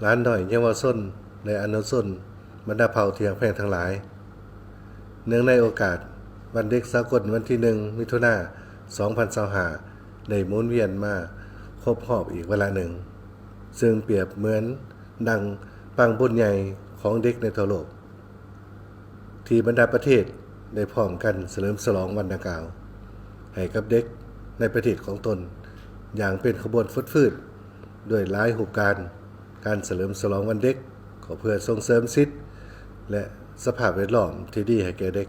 ຫຼານນ້ອຍເຍົາວະຊົນ ແລະ ອະນຸຊົນ ບັນດາເຜົ່າທີ່ຮັກແພງທັງຫຼາຍ, ເນື່ອງໃນໂອກາດວັນເດັກສາກົນ ວັນທີໜຶ່ງ ມິຖຸນາ ສອງພັນຊາວຫ້າ ໄດ້ໝູນວຽນມາຄົບຮອບອີກວາລະໜຶ່ງ, ເຊິ່ງປຽບເໝືອນດັ່ງປາງບຸນໃຫຍ່ຂອງເດັກໃນທົ່ວໂລກ ທີ່ບັນດາປະເທດໄດ້ພ້ອມກັນສະເຫຼີມສະຫຼອງວັນດັ່ງກ່າວໃຫ້ກັບເດັກໃນປະເທດຂອງຕົນ ຢ່າງເປັນຂະບວນຟົດຟື້ນດ້ວຍຫຼາຍຮູບການ. ການສະເຫຼີມສະຫຼອງວັນເດັກກໍເພື່ອສົ່ງເສີມສິດ ແລະ ສະພາບແວດລ້ອມທີ່ດີໃຫ້ແກ່ເດັກ.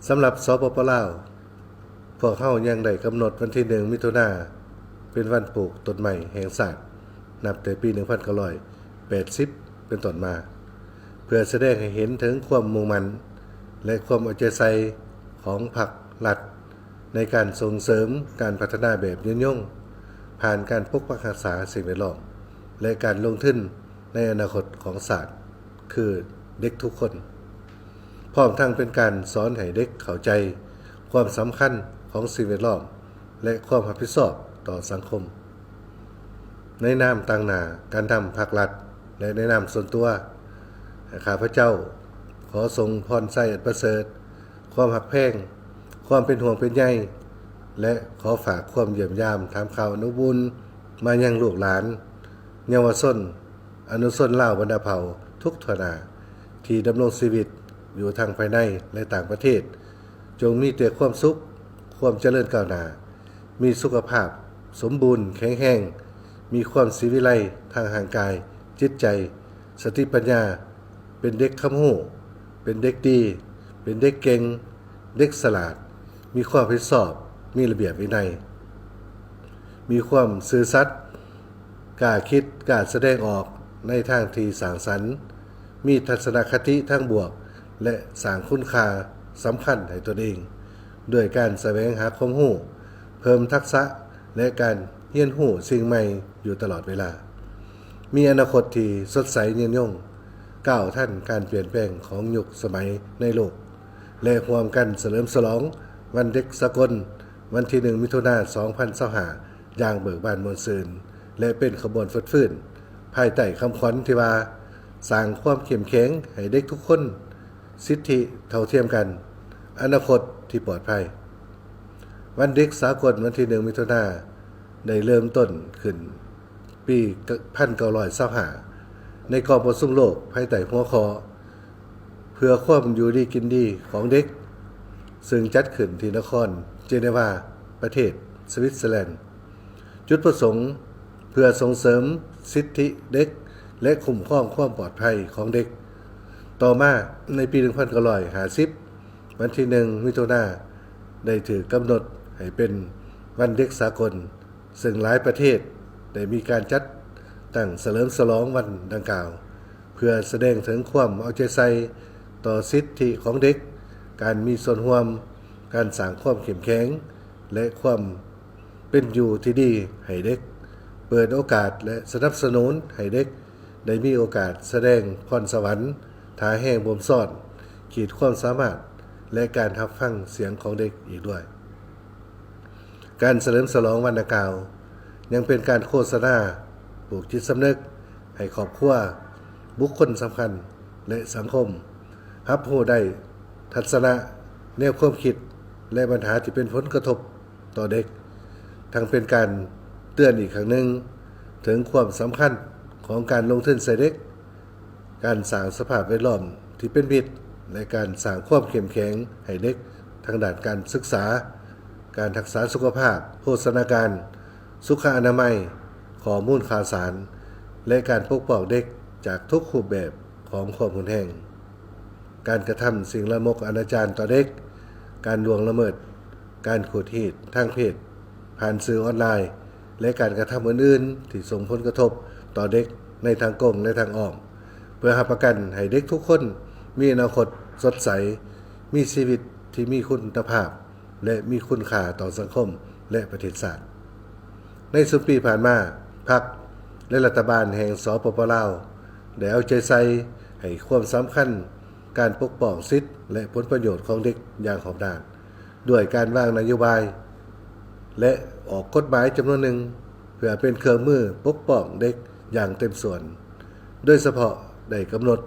ສຳລັບ ສປປ ລາວ, ພວກເຮົາຍັງໄດ້ກຳນົດວັນທີໜຶ່ງ ມິຖຸນາ ເປັນວັນປູກຕົ້ນໄມ້ແຫ່ງຊາດ ນັບແຕ່ປີໜຶ່ງພັນເກົ້າຮ້ອຍແປດສິບເປັນຕົ້ນມາ, ເພື່ອສະແດງໃຫ້ເຫັນເຖິງຄວາມມຸ່ງໝັ້ນ ແລະ ຄວາມເອົາໃຈໃສ່ຂອງພັກລັດ ໃນການສົ່ງເສີມການພັດທະນາແບບຍືນຍົງ ຜ່ານການປົກປັກຮັກສາສິ່ງແວດລ້ອມ ແລະ ການລົງທຶນໃນອະນາຄົດຂອງຊາດ ຄືເດັກທຸກຄົນ, ພ້ອມທັງເປັນການສອນໃຫ້ເດັກເຂົ້າໃຈຄວາມສຳຄັນຂອງສິ່ງແວດລ້ອມ ແລະ ຄວາມຮັບຜິດຊອບຕໍ່ສັງຄົມ. ໃນນາມຕາງໜ້າການນຳພັກລັດ ແລະ ໃນນາມສ່ວນຕົວ, ຂ້າພະເຈົ້າຂໍສົ່ງພອນໄຊອັນປະເສີດ, ຄວາມຮັກແພງ, ຄວາມເປັນຫ່ວງເປັນໃຍ ແລະ ຂໍຝາກຄວາມຢ້ຽມຢາມຖາມຂ່າວອັນອົບອຸ່ນມາຍັງລູກຫຼານ, ເຍົາວະຊົນ, ອະນຸຊົນລາວບັນດາເຜົ່າທຸກທົ່ວໜ້າ ທີ່ດຳລົງຊີວິດຢູ່ທັງພາຍໃນ ແລະ ຕ່າງປະເທດ, ຈົ່ງມີແຕ່ຄວາມສຸກ, ຄວາມຈະເລີນກ້າວໜ້າ, ມີສຸຂະພາບສົມບູນແຂງແຮງ, ມີຄວາມສີວິໄລທາງຮ່າງກາຍ, ຈິດໃຈ, ສະຕິປັນຍາ, ເປັນເດັກຄຳຮູ້, ເປັນເດັກດີ, ເປັນເດັກເກັ່ງ, ເດັກສະຫຼາດ, ມີຄວາມຮັບຜິດຊອບ, ມີລະບຽບວິໄນ, ມີຄວາມຊື່ສັດ, ກ້າຄິດ, ກ້າສະແດງອອກໃນທາງທີ່ສ້າງສັນ, ມີທັດສະນະຄະຕິທາງບວກ ແລະ ສ້າງຄຸນຄ່າສຳຄັນໃຫ້ຕົນເອງ ດ້ວຍການສະແຫວງຫາຄວາມຮູ້, ເພີ່ມທັກສະ ແລະ ການຮຽນຮູ້ສິ່ງໃໝ່ຢູ່ຕະຫຼອດເວລາ, ມີອະນາຄົດທີ່ສົດໃສຍືນຍົງ, ກ້າວທັນການປ່ຽນແປງຂອງຍຸກສະໄໝໃນໂລກ ແລະ ຮ່ວມກັນສະເຫຼີມສະຫຼອງວັນເດັກສາກົນ ວັນທີໜຶ່ງ ມິຖຸນາ ສອງພັນຊາວຫ້າ ຢ່າງເບີກບານມ່ວນຊື່ນ ແລະ ເປັນຂະບວນຟົດຟື້ນ ພາຍໃຕ້ຄຳຂວັນທີ່ວ່າ ສ້າງຄວາມເຂັ້ມແຂງໃຫ້ເດັກທຸກຄົນ, ສິດທິເທົ່າທຽມກັນ, ອະນາຄົດທີ່ປອດໄພ. ວັນເດັກສາກົນວັນທີໜຶ່ງ ມິຖຸນາ ໄດ້ເລີ່ມຕົ້ນຂຶ້ນປີ ພັນເກົ້າຮ້ອຍຊາວຫ້າ ໃນກອງປະຊຸມໂລກພາຍໃຕ້ຫົວຂໍ້ ເພື່ອຄວາມຢູ່ດີກິນດີຂອງເດັກ, ເຊິ່ງຈັດຂຶ້ນທີ່ນະຄອນເຈເນວາ, ປະເທດສະວິດເຊີແລນ. ຈຸດປະສົງເພື່ອສົ່ງເສີມສິດທິເດັກ ແລະ ຄຸ້ມຄອງຄວາມປອດໄພຂອງເດັກ. ຕໍ່ມາໃນປີໜຶ່ງພັນເກົ້າຮ້ອຍຫ້າສິບ, ວັນທີໜຶ່ງ ມິຖຸນາ ໄດ້ຖືກກຳນົດໃຫ້ເປັນວັນເດັກສາກົນ, ເຊິ່ງຫຼາຍປະເທດໄດ້ມີການຈັດຕັ້ງສະເຫຼີມສະຫຼອງວັນດັ່ງກ່າວ ເພື່ອສະແດງເຖິງຄວາມເອົາໃຈໃສ່ຕໍ່ສິດທິຂອງເດັກ, ການມີສ່ວນຮ່ວມ, ການສ້າງຄວາມເຂັ້ມແຂງ ແລະ ຄວາມເປັນຢູ່ທີ່ດີໃຫ້ເດັກ, ເປີດໂອກາດ ແລະ ສະໜັບສະໜູນໃຫ້ເດັກໄດ້ມີໂອກາດສະແດງພອນສະຫວັນ, ທ່າແຮງບົ່ມຊ້ອນ, ຂີດຄວາມສາມາດ ແລະ ການຮັບຟັງສຽງຂອງເດັກອີກດ້ວຍ. ການສະເຫຼີມສະຫຼອງວັນດັ່ງກ່າວ ຍັງເປັນການໂຄສະນາປູກຈິດສຳນຶກໃຫ້ຄອບຄົວ, ບຸກຄົນສຳຄັນ ແລະ ສັງຄົມ ຮັບຮູ້ໄດ້ທັດສະນະ, ແນວຄວາມຄິດ ແລະ ບັນຫາທີ່ເປັນຜົນກະທົບຕໍ່ເດັກ, ທັງເປັນການເຕືອນອີກຄັ້ງໜຶ່ງເຖິງຄວາມສຳຄັນຂອງການລົງທຶນໃສ່ເດັກ, ການສ້າງສະພາບແວດລ້ອມທີ່ເປັນມິດ ແລະ ການສ້າງຄວາມເຂັ້ມແຂງໃຫ້ເດັກທາງດ້ານການສຶກສາ, ການຮັກສາສຸຂະພາບ, ໂພຊະນາການ, ສຸຂະອະນາໄມ, ຂໍ້ມູນຂ່າວສານ ແລະ ການປົກປ້ອງເດັກຈາກທຸກຮູບແບບຂອງຄວາມຮຸນແຮງ, ການກະທຳສິ່ງລາມົກອະນາຈານຕໍ່ເດັກ, ການລ່ວງລະເມີດ, ການຂູດຮີດທາງເພດ ຜ່ານສື່ອອນລາຍ ແລະ ການກະທຳອື່ນໆທີ່ສົ່ງຜົນກະທົບຕໍ່ເດັກໃນທາງກົງ ແລະ ທາງອ້ອມ, ເພື່ອຮັບປະກັນໃຫ້ເດັກທຸກຄົນມີອະນາຄົດສົດໃສ, ມີຊີວິດທີ່ມີຄຸນນະພາບ ແລະ ມີຄຸນຄ່າຕໍ່ສັງຄົມ ແລະ ປະເທດຊາດ. ໃນຊຸມປີຜ່ານມາ, ພັກ ແລະ ລັດຖະບານແຫ່ງ ສປປ ລາວ ໄດ້ເອົາໃຈໃສ່ໃຫ້ຄວາມສຳຄັນການປົກປ້ອງສິດ ແລະ ຜົນປະໂຫຍດຂອງເດັກຢ່າງຮອບດ້ານ ດ້ວຍການວາງນະໂຍບາຍ ແລະ ອອກກົດໝາຍຈຳນວນໜຶ່ງ ເພື່ອເປັນເຄື່ອງມືປົກປ້ອງເດັກ ຢ່າງເຕັມສ່ວນ, ໂດຍສະເພາະໄດ້ກຳນົດ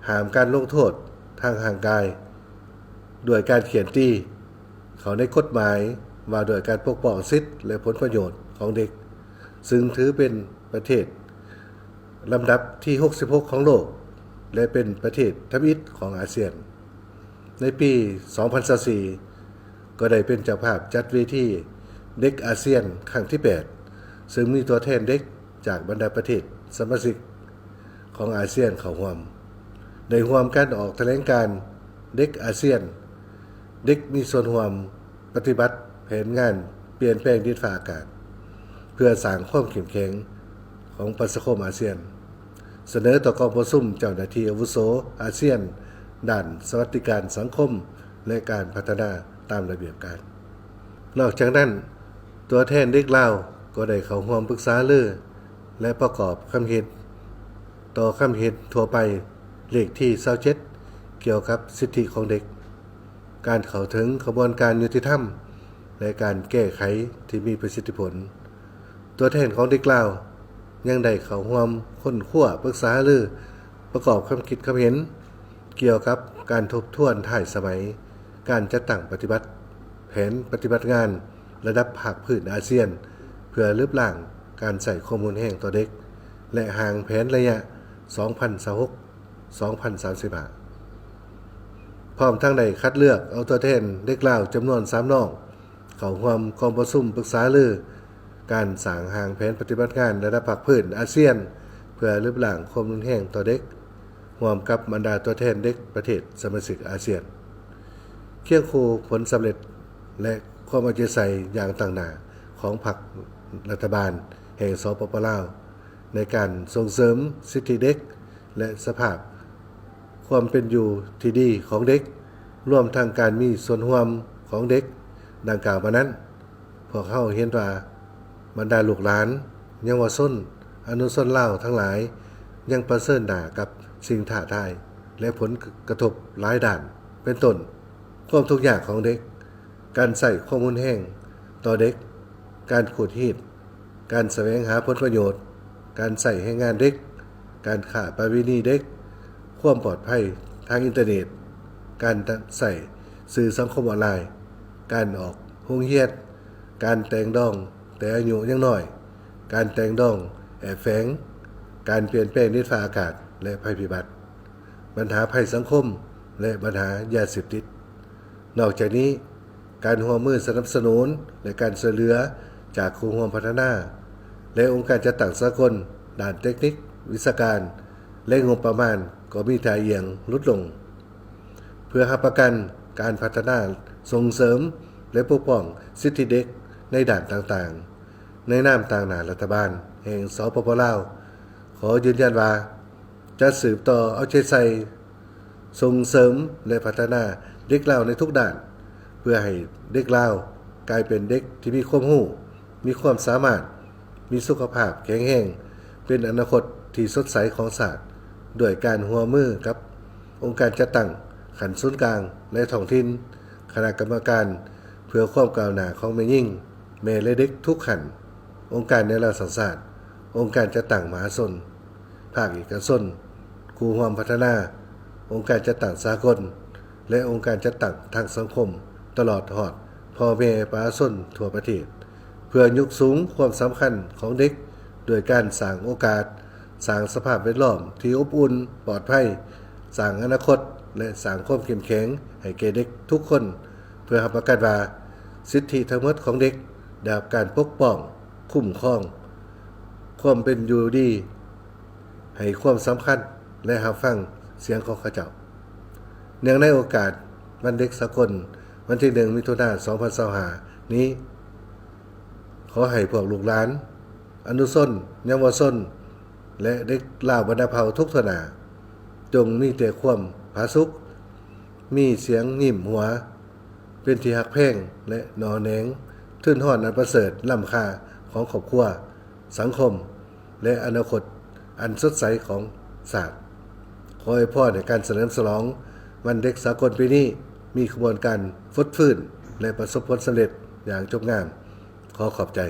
ຫ້າມການລົງໂທດທາງຮ່າງກາຍດ້ວຍການຂຽນຕີເຂົ້າໃນກົດໝາຍວ່າດ້ວຍການປົກປ້ອງສິດ ແລະ ຜົນປະໂຫຍດຂອງເດັກ, ຊຶ່ງຖືເປັນປະເທດລຳດັບທີຫົກສິບຫົກຂອງໂລກ ແລະ ເປັນປະເທດທຳອິດຂອງອາຊຽນ. ໃນປີສອງພັນຊາວສີ່ ກໍໄດ້ເປັນເຈົ້າພາບຈັດເວທີເດັກອາຊຽນຄັ້ງທີແປດ ຊຶ່ງມີຕົວແທນເດັກຈາກບັນດາປະເທດສະມາຊິກຂອງອາຊຽນເຂົ້າຮ່ວມ, ໄດ້ຮ່ວມກັນອອກຖະແຫຼງການເດັກອາຊຽນ, ເດັກມີສ່ວນຮ່ວມປະຕິບັດແຜນງານປ່ຽນແປງດິນຟ້າອາກາດ ເພື່ອສ້າງຄວາມເຂັ້ມແຂງຂອງປະຊາຄົມອາຊຽນ, ສະເໜີຕໍ່ກອງປະຊຸມເຈົ້າໜ້າທີ່ອາວຸໂສອາຊຽນດ້ານສະຫວັດດີການສັງຄົມ ແລະ ການພັດທະນາຕາມລະບຽບການ. ນອກຈາກນັ້ນ, ຕົວແທນເດັກລາວກໍໄດ້ເຂົ້າຮ່ວມປຶກສາຫາລື ແລະ ປະກອບຄຳເຫັນຕໍ່ຄຳເຫັນທົ່ວໄປເລກທີຊາວເຈັດ ກ່ຽວກັບສິດທິຂອງເດັກ, ການເຂົ້າເຖິງຂະບວນການຍຸຕິທຳ ແລະ ການແກ້ໄຂທີ່ມີປະສິດທິຜົນ. ຕົວແທນຂອງເດັກລາວຍັງໄດ້ເຂົ້າຮ່ວມຄົ້ນຄວ້າປຶກສາຫາລື ປະກອບຄຳຄິດຄຳເຫັນກ່ຽວກັບການທົບທວນທ້າຍສະໄໝ ການຈັດຕັ້ງປະຕິບັດແຜນປະຕິບັດງານລະດັບພາກພື້ນອາຊຽນ ເພື່ອລຶບລ້າງການໃຊ້ຄວາມຮຸນແຮງຕໍ່ເດັກ ແລະ ຮ່າງແຜນໄລຍະສອງພັນຊາວຫົກ ສອງພັນສາມສິບຫ້າ ພ້ອມທັງໄດ້ຄັດເລືອກເອົາຕົວແທນເດັກລາວຈຳນວນສາມນ້ອງ ເຂົ້າຮ່ວມກອງປະຊຸມປຶກສາຫາລືການສ້າງຮ່າງແຜນປະຕິບັດງານລະດັບພາກພື້ນອາຊຽນ ເພື່ອລຶບລ້າງຄວາມຮຸນແຮງຕໍ່ເດັກ ຮ່ວມກັບບັນດາຕົວແທນເດັກປະເທດສະມາຊິກອາຊຽນ. ຄຽງຄູ່ຜົນສຳເລັດ ແລະ ຄວາມເອົາໃຈໃສ່ຢ່າງຕັ້ງໜ້າຂອງພັກລັດຖະບານແຫ່ງ ສປປ ລາວ ໃນການສົ່ງເສີມສິດທິເດັກ ແລະ ສະພາບຄວາມເປັນຢູ່ທີ່ດີຂອງເດັກ, ລວມທັງການມີສ່ວນຮ່ວມຂອງເດັກດັ່ງກ່າວມານັ້ນ, ພວກເຮົາເຫັນວ່າບັນດາລູກຫຼານເຍົາວະຊົນອະນຸຊົນລາວທັງຫຼາຍຍັງປະເຊີນໜ້າກັບສິ່ງທ້າທາຍ ແລະ ຜົນກະທົບຫຼາຍດ້ານ, ເປັນຕົ້ນ ຄວາມທຸກຍາກຂອງເດັກ, ການໃຊ້ຄວາມຮຸນແຮງຕໍ່ເດັກ, ການຂູດຮີດ, ການສະແຫວງຫາຜົນປະໂຫຍດ, ການໃຊ້ແຮງງານເດັກ, ການຄ້າປະເວນີເດັກ, ຄວາມປອດໄພທາງອິນເຕີເນັດ, ການໃຊ້ສື່ສັງຄົມອອນລາຍ, ການອອກໂຮງຮຽນ, ການແຕ່ງດອງແຕ່ອາຍຸຍັງນ້ອຍ, ການແຕ່ງດອງແອບແຝງ, ການປ່ຽນແປງດິນຟ້າອາກາດ ແລະ ໄພພິບັດ, ບັນຫາໄພສັງຄົມ ແລະ ບັນຫາຢາເສບຕິດ. ນອກຈາກນີ້, ການຮ່ວມມືສະໜັບສະໜູນ ແລະ ການຊ່ວຍເຫຼືອຈາກຄູ່ຮ່ວມພັດທະນາ ແລະ ອົງການຈັດຕັ້ງສາກົນດ້ານເຕັກນິກ, ວິຊາການ ແລະ ງົບປະມານກໍມີທ່າອ່ຽງຫຼຸດລົງ. ເພື່ອຮັບປະກັນການພັດທະນາ, ສົ່ງເສີມ ແລະ ປົກປ້ອງສິດທິເດັກໃນດ້ານຕ່າງໆ, ໃນນາມຕາງໜ້າລັດຖະບານແຫ່ງ ສປປ ລາວ ຂໍຢືນຢັນວ່າ ຈະສືບຕໍ່ເອົາໃຈໃສ່ ສົ່ງເສີມ ແລະ ພັດທະນາເດັກລາວໃນທຸກດ້ານ, ເພື່ອໃຫ້ເດັກລາວກາຍເປັນເດັກທີ່ມີຄວາມຮູ້, ມີຄວາມສາມາດ, ມີສຸຂະພາບແຂງແຮງ, ເປັນອະນາຄົດທີ່ສົດໃສຂອງຊາດ, ດ້ວຍການຮ່ວມມືກັບອົງການຈັດຕັ້ງຂັ້ນສູນກາງ ແລະ ທ້ອງຖິ່ນ, ຄະນະກຳມະການເພື່ອຄວາມກ້າວໜ້າຂອງແມ່ຍິງ, ແມ່ ແລະ ເດັກທຸກຂັ້ນ, ອົງການແນວລາວສ້າງຊາດ, ອົງການຈັດຕັ້ງມະຫາຊົນ, ພາກເອກະຊົນ, ຄູ່ຮ່ວມພັດທະນາ, ອົງການຈັດຕັ້ງສາກົນ ແລະ ອົງການຈັດຕັ້ງທາງສັງຄົມ, ຕະຫຼອດຮອດພໍ່ແມ່ປະຊາຊົນທົ່ວປະເທດ, ເພື່ອຍົກສູງຄວາມສຳຄັນຂອງເດັກ ດ້ວຍການສ້າງໂອກາດ, ສ້າງສະພາບແວດລ້ອມທີ່ອົບອຸ່ນ, ປອດໄພ, ສ້າງອະນາຄົດ ແລະ ສ້າງຄວາມເຂັ້ມແຂງໃຫ້ແກ່ເດັກທຸກຄົນ, ເພື່ອຮັບປະກັນວ່າ ສິດທິທັງໝົດຂອງເດັກໄດ້ຮັບການປົກປ້ອງ, ຄຸ້ມຄອງ, ຄວາມເປັນຢູ່ດີ, ໃຫ້ຄວາມສຳຄັນ ແລະ ຮັບຟັງສຽງຂອງເຂົາເຈົ້າ. ເນື່ອງໃນໂອກາດວັນເດັກສາກົນ ວັນທີໜຶ່ງ ມິຖຸນາ ສອງພັນຊາວຫ້າ ນີ້, ຂໍໃຫ້ພວກລູກຫຼານ, ອະນຸຊົນ, ເຍົາວະຊົນ ແລະ ເດັກລາວບັນດາເຜົ່າທຸກທົ່ວໜ້າ, ຈົ່ງມີແຕ່ຄວາມຜາສຸກ, ມີສຽງຍິ້ມຫົວ, ເປັນທີ່ຮັກແພງ ແລະ ໜໍ່ແໜງ, ທຶນຮອນອັນປະເສີດລ້ຳຄ່າຂອງຄອບຄົວ, ສັງຄົມ ແລະ ອະນາຄົດອັນສົດໃສຂອງຊາດ. ຂໍອວຍພອນໃຫ້ການສະເຫຼີມສະຫຼອງວັນເດັກສາກົນປີນີ້ ມີຂະບວນການຟົດຟື້ນ ແລະ ປະສົບຜົນສຳເລັດຢ່າງຈົບງາມ. ຂໍຂອບໃຈ.